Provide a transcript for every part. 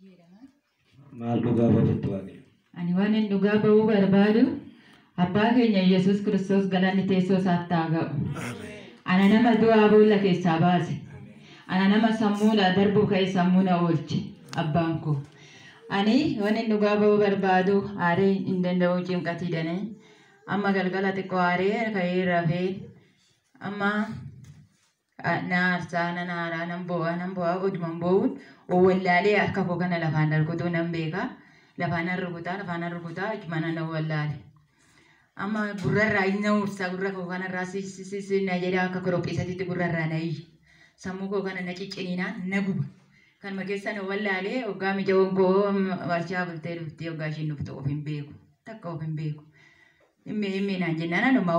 Maal dhugaa ba'uutti Waaqayyo? Ani waan hin dhugaa ba'uu barbaadu abbaa keenya Yesuus Kiristoos galanni teessoo isaatti haa ga'u. Ana nama du'aa boolla keessaa baase. Ana nama sammuudha darbuu ka'e sammuu na oolche abbaan koo. Ani waan hin dhugaa ba'uu barbaadu aaree hin danda'u cinqatiidhani. Amma galgala xiqqoo aaree ka'ee rafee amma na aarsaa nan aaraa nan boo'aa nan boo'aa oduman boo'uun wallaalee harka koo kana lafaan darbutu nan beeka. Lafaan rukutaa achuma nan wallaale. Amma gurrarraa inni uursaa gurra koo kanarraa si na jedha akka korophiisatitti gurrarraa na iyya. Sammuu koo kana na cicciniinaa na guba. Kanuma keessa na wallaalee hoggaa mijaa'oon koo warshaa bultee dhuftee hoggaa ishiin dhuftu of hin beeku. Takka of hin beeku. Himmee naan jennaan anuma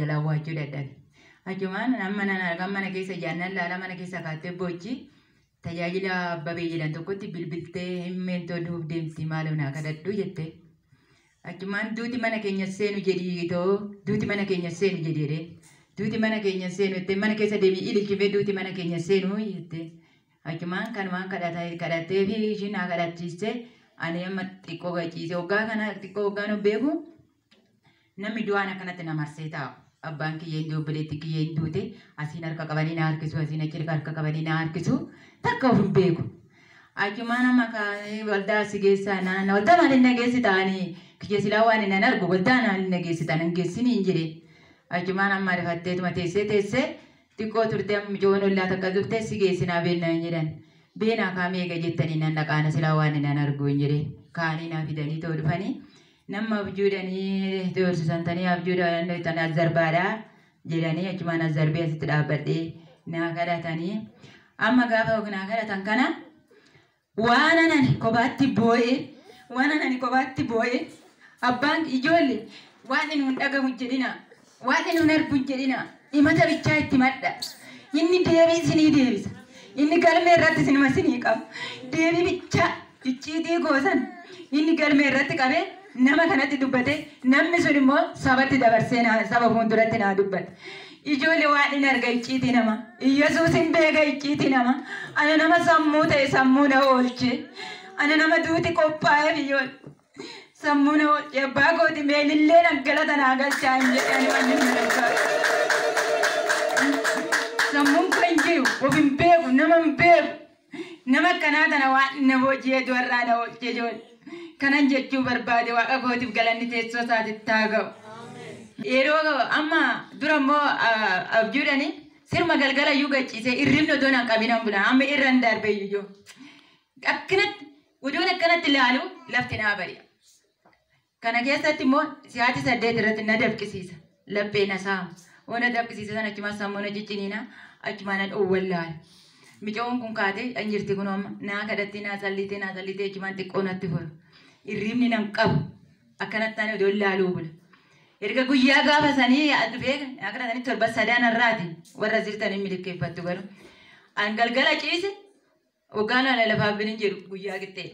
jalaa waachuu dadhabe. Achumaan amma nan argaa mana keessa jaannan laala mana keessa kaattee boochi tajaajila abbabee jedhan tokkotti bilbiltee himmeen toluuf deemti maaliif naa kadhadhu jette. Achumaan duuti mana keenya seenu jedhii too duuti mana keenya seenu jedhee duuti mana keenya seenu jettee mana keessa deemii ililchifee duuti mana keenya seenu jette. Achumaan kanumaan kadhattee fi ishiin naa kadhachiiste ani amma xiqqoo gachiise hoggaa kana xiqqoo hoggaa nu beeku namni du'aan akkanatti na marsee taa'u. Abbaan kiyya hin obboleetti kiyya hin duute asiin harka qabanii na harkisu asiin achi harka qabanii na harkisu takka of hin beeku. Achumaan amma kaanee waldaa si geessaa naan waldaa maaliin na geessi ta'anii kiyya silaa waan hin argu waldaa maaliin na geessi ta'an hin geessini hin jedhe. Achumaan amma rifatteetuma teessee teessee xiqqoo turte mijoon ollaa takka turte si geessinaa beennaa hin jedhan. Beenaa kaamee eega jettanii nan dhaqaana silaa waan hin argu hin jedhe. Kaanii naa fidanii too dhufanii. Nama abjuudhanii doorsisantanii abjuudhaan tan azzarbaadhaa jedhanii achumaan azzarbee asitti dhaabbadhee naa kadhatanii amma gaafa naa kadhatan kana waan anani kophaatti boo'ee waan anani kophaatti boo'ee abbaan ijoollee waan inni hin dhagahu jedhina waan inni hin argu jedhina himata bichaa itti madda inni deebii isinii deebisa inni galmee irratti isinuma isinii qaba deebii bichaa icciitii goosan inni galmee irratti qabee nama kanatti dubbate namni sun immoo sabatti dabarsee saba fuulduratti naa dubbate. Ijoollee waan hin arga icciitii nama. Iyyasuus hin beeka icciitii nama. Ana nama sammuu ta'e sammuu na oolche. Ana nama duuti qophaa'eef ijoollee. Sammuu na oolche abbaa kooti meelillee galata naa galchaa hin jedhani wanni hin gargaaru. Sammuun koo hin jiru of hin beeku nama hin beeku. Nama akkanaa tana waan na booji'ee du'arraa na oolche ijoollee. Kanan jechuu barbaade waaqa kootiif galanni teessoo isaatitti haa ga'u. Yeroo amma dura immoo abjuudhani sirma galgala iyyuu gachiisee irribni odoon hin qabin bulan amma irra hin darbe iyyuu. Akkanatti odoon akkanatti ilaalu lafti naa bari'a. Kana keessatti immoo sa'aatii 8 irratti na dafqisiisa. Laphee na saama. Waan na dafqisiisa sana achumaan sammuu na cicciniina achumaan na dhoowwallaala. Micoon kun kaatee an jirti kun amma naa kadhattee naa sallitee naa sallitee achumaan xiqqoo natti furu. Irribni nan qabu akkanatti ani odoon laaluu bula. Erga guyyaa gaafa sanii dhufee akka sanii 7 sadan irraati warra jirtan hin milkeeffattu garuu. An galgala ciise hoggaan ana lafaa binin jedhu guyyaa qixxee.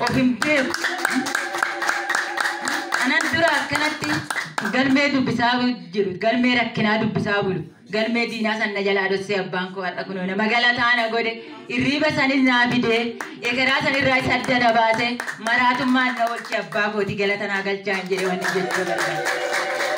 Of hin beeku. Anan dura akkanatti galmee dubbisaa jiru galmee rakkinaa dubbisaa bulu. Galmee diinaa san na jalaa dhossee abbaan koo har'a kunoo nama galataa na godhe irriiba sanis naa fidee ekeraa san irraa isa adda na baase maraatummaan na oolche abbaa kooti galata naa galchaa hin jedhe wanni jechuu barbaade.